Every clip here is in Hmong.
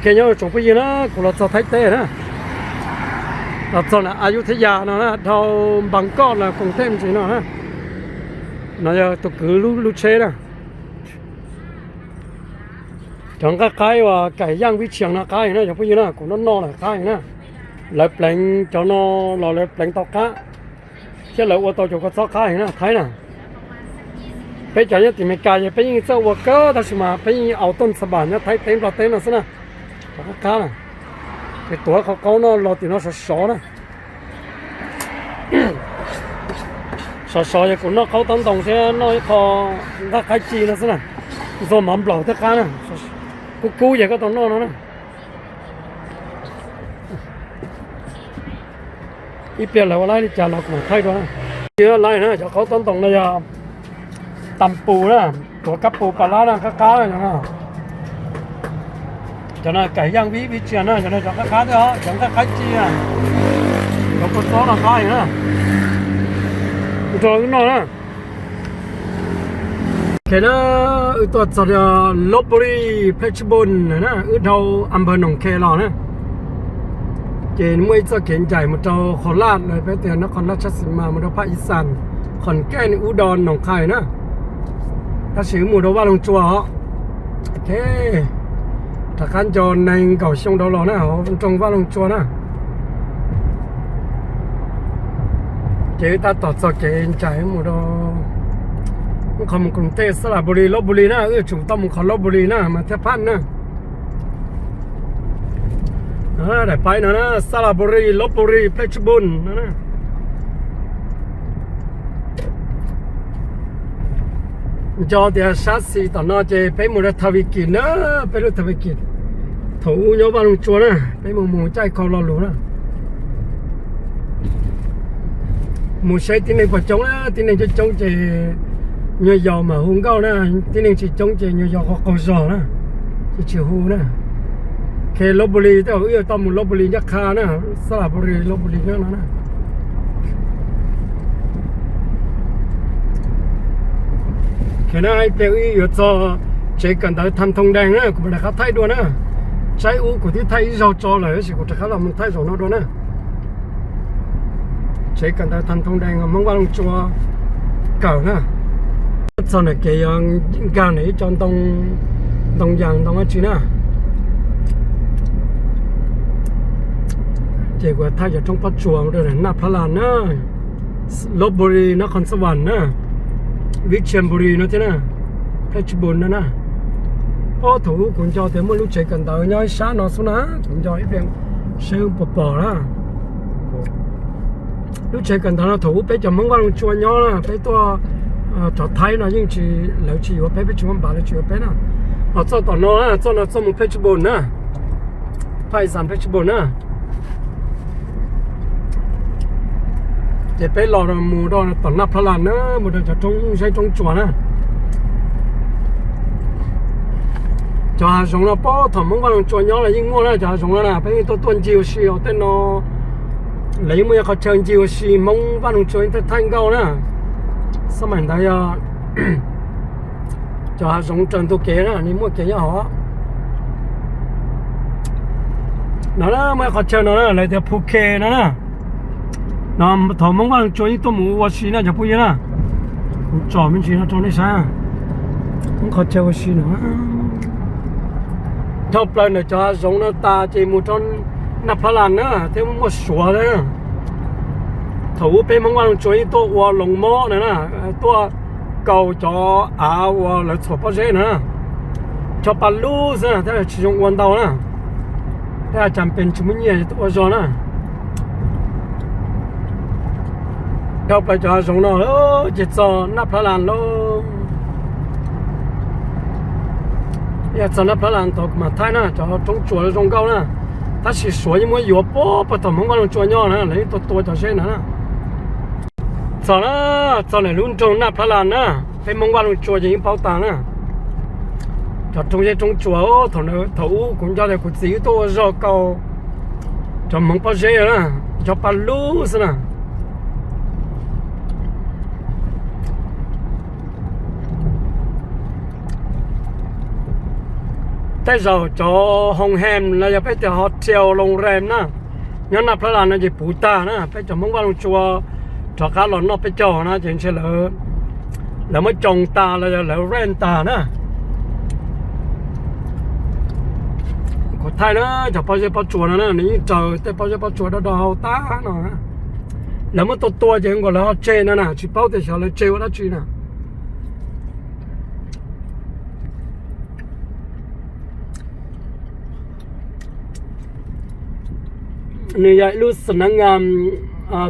Ke nyob tsoom phooj ywg na, kuv los txog Thaib teb na, los txog na Ayutthaya no na, dhau Bangkok los Koom Thej ntsis no na. No yog tus kwv lub tsheb na. Cov nqaij qaib uas Kaim Yaj Vib Tshias no qab heev na cov phooj ywg na, kuv noj noj lawm qab heev na. Lawv pleev cov no los lawv pleev tau qab, thiab lawv ua tau cov kua txob qab heev na Thaib na. Peb cov nyob tim Amelikas ces peb yeej txawj ua kawg tab sis mas peb yeej aus tooj txha npam nyob Thaib teb Nplog teb no xwb na. Cov qab qab na, ces tuav qhov qaub no los tim no sov sov na. Sov sov yog kuv noj qaub tob ntoos thiab noj ib qho nqaij qaib ci no xwb na. Ntxuag mov nplaum thiab qab na. Kub kub yog koj tau noj no na. Ib pliag lawv ua laib li cas los kuv mam thaij dua na. Laib na, cov qaub tob ntoos no yog tas pus na, tuav kab pus pas lab na, qab qab na. Cov no Kaim Yaj Vib Tshias na, cov no cov qab qab thiab os, cov nqaij qaib ci na. Cov kua txob no qab heev na. Nrog wb noj na. Ok na, wb tuaj txog Lopburi, Phetchabun na, wb dhau Amber Noon Khe los na. Ces muaj ib txoj kev ncaim mus rau Khov Laj, peb tias no Khov Laj Tshaj Xis Mas mus rau Phaj Ib Xas, Khon Keej, Ub Do, Noos Qhais na. Tab sis wb mus rau Vaj Loog Tsua os. Ok, rov qab nco nees nkaum xyoo dhau los na hauv nroog Vaj Loog Tsua na. Ces wb tab tom txog kev ncaim mus rau qhov mus Koom Thej, Xab Las Npus Lis, Lopburi na, wb yuav tsum tau mus qhov Lopburi na mas thiaj phaj na. Daim paib no na, Xab Las Npus Lis, Lopburi, Phetchabun no na. Nco tias sab xis tom no ces peb mus rau Thav Vis Kis na, peb lub Thav Vis Kis. Thaum ub nyob Vaj Loog Tsua na, peb mus mus caij khau lo lus na. Mus saib tib neeg puas coob na, tib neeg coob coob ces nyuag yaus mam hu nkauj na, tib neeg tsis coob ces nyuag yaus qaug qaug zog na, ces tsis hu na. Khe Lopburi, tej zaum wb yuav tau mus Lopburi ncaj qha na, Xab Las Npus Lis, Lopburi nyob no na. Khe na, ib pliag wb yuav txog tsev kawm ntawv Tham Thoo Dees na, kuv mam rov qab thaij dua na. Tsaib ub kuv twb thaij ib zaug tso lawm tab sis kuv rov qab los mus thaij zaum no dua na. Tsev kawm ntawv Tham Thoo Dees Hmoob Vaj Loog Tsua kawm na. Txog ntawm kev yuav nkag ntawm ib co ntoo, ntoo yas ntoo dab tsi na. Ces kuv thaij cov roob pob tsuas rau Naj Plab Las na, Lopburi, Naj Khon Xab Vas na, Vib Tshias Npus Lis no thiab na, Phetchabun no na. Pob thaum ub kuv nco tias muaj lub tsev kawm ntawv nyob ib sab no xwb na, kuv nco ib pliag seb puas pom na. Lub tsev kawm ntawv no thaum ub peb cov Hmoob Vaj Loog Tsua nyob na, peb tuaj rov Thaib no yeej tsis, lawv tsis yuav peb, peb tsis muaj npav lawv tsis yuav peb na. Los txoj tom no, txoj no txoj mus Phetchabun na, Phaj Ib Xas Phetchabun na. Ces peb los mus rau tom Naj Plab Las na, mus rau cov roob zeb roob tsuas na. Cov hav zoov no pob thaum Hmoob Vaj Loog Tsua nyob los yeej muaj na, cov hav zoov no na peb yeej tuaj tuaj ncig ua si os tej no. Lawv yeej muaj ib qhov chaw ncig ua si, Hmoob Vaj Loog Tsua yeej thaij nkauj na. Xab maim ntawd yog cov hav zoov raws ntu kev na, nws muaj kev nyob hov. No na, muaj ib qhov chaw no na, lawv tias Phu Khe no na. No thaum Hmoob Vaj Loog Tsua yeej tuaj mus ua si na cov phooj ywg na. Kuv tsom me ntsis no rau nej saib. Muaj qhov chaw ua si no. Dhau plaws ntawm cov hav zoov no tas ces mus rau Naj Plab Las na thiab muaj Suav na. Thaum ub peb Hmoob Vaj Loog Tsua yeej tuaj ua loos mob na, tuaj kaus cov av uas lawv txhuam pob zeb na. Cov pa lub xwb thiab tsis zoo ua ntau na. Thiab cas pes tsis muaj nyiaj tuaj ua zog na. Dhau plaws cov hav zoov no ces txog Naj Plab Las lauj. Yog txog Naj Plab Las tod kuv mam thaij na, cov roob tsuas zoo nkauj na. Tab sis Suav yeej muab yuav puag puag thaum Hmoob Vaj Loog Tsua nyob na, lawv yeej tua tua cov zeb ntawd na. Txog na, txog ntawm lub nroog Naj Plab Las na, peb Hmoob Vaj Loog Tsua ces yeej paub tas na. Cov roob zeb roob tsuas thaum ub kuv nco tias kuv txiv wb tuaj ua zog kaus cov hmoov pob zeb na, cov pa lub xwb na. Tej zaum cov hoos hem los yog peb tias hotel loos rem na, nyob Naj Plab Las no ces puv tag na. Peb cov Hmoob Vaj Loog Tsua rov qab los noj peb caug na ces ntshe lawv muab coos tas los yog lawv rent tas na. Kuv thaij na, cov pob zeb pob tsuas no na, nws yeej raws tej pob zeb pob tsuas do do hau tag no na. Lawv muab tua tua ces nkaus lawv ho tseg no na, tsis paub tias xyov lawv tseg ua dab tsi na. Nws yog ib lub xa nav ngas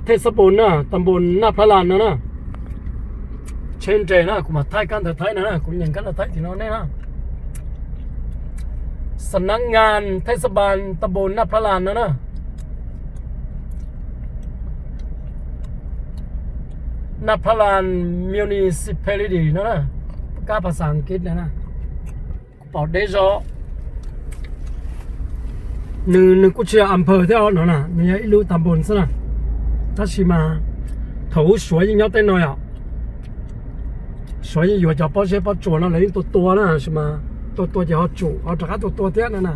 thej xab npus na, ta npus Naj Plab Las no na. Tsheb nres na, kuv mam thaij kab ntawv Thaib no na, kuv nyeem kab ntawv Thaib tim no nej na. Xa nav ngas thej xab npas ta npus Naj Plab Las no na. Naj Plab Las municipality no na, kab phas xas Askiv na. Kuv pom deb zog. Nws nws kuj tsis yog amper thiab no na, nws yog ib lub ta npus xwb na. Tab sis mas thaum ub Suav yeej nyob tej no yom. Suav yeej yuav cov pob zeb pob tsuas no lawv yeej tua tua na, tab sis mas tua tua ces ho tsum ho rov qab tua tua thiab no na.